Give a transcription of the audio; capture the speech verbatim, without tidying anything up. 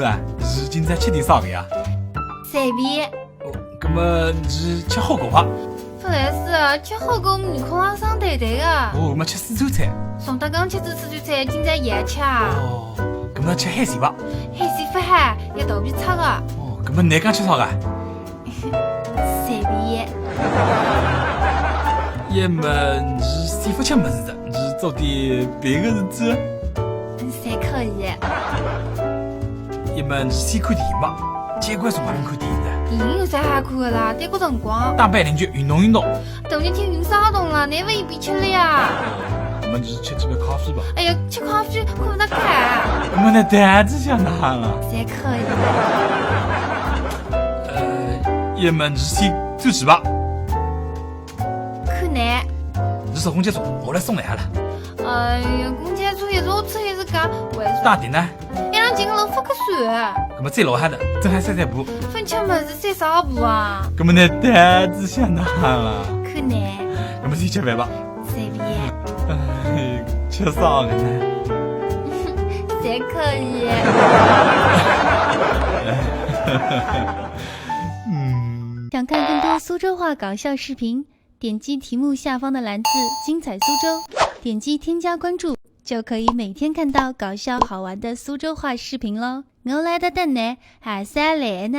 是啊，是今朝吃点啥个呀？随便。哦，葛么是吃火锅伐？勿来事啊，吃火锅面孔浪伤涿涿个。哦，葛么吃四川菜？上趟刚吃仔四川菜，今朝也吃啊。哦，葛么吃海鲜伐？海鲜勿好，要肚皮赤个。哦，葛么侬讲吃啥个？ 随便。一么是先勿吃物事哉，是做点别个事体？侪可以。一么是先看电影吧，结棍辰光看电影哉。电影有啥好看个啦？耽搁辰光。打保龄球，运动运动。大热天运啥动啦？难勿一边吃了呀？葛么是吃几杯咖啡吧。哎呀，吃咖啡看勿大开。葛么呢，台子想哪哈了？侪可以。 呃，一么是先转去吧。看呢？是坐公交车，我来送侬好了。哎呀，公交车一坐车一直讲，我也是。到底呢？一趟进了勿合算。葛么再老汉的，正好散散步。勿吃物事散啥步啊？葛么呢，台子想哪哈了？看呢？葛么先吃饭吧。随便。哎，吃啥个呢？侪可以。嗯。想看更多苏州话搞笑视频，点击题目下方的蓝字“精彩苏州”，点击添加关注，就可以每天看到搞笑好玩的苏州话视频喽。我来得等呢，还是来呢。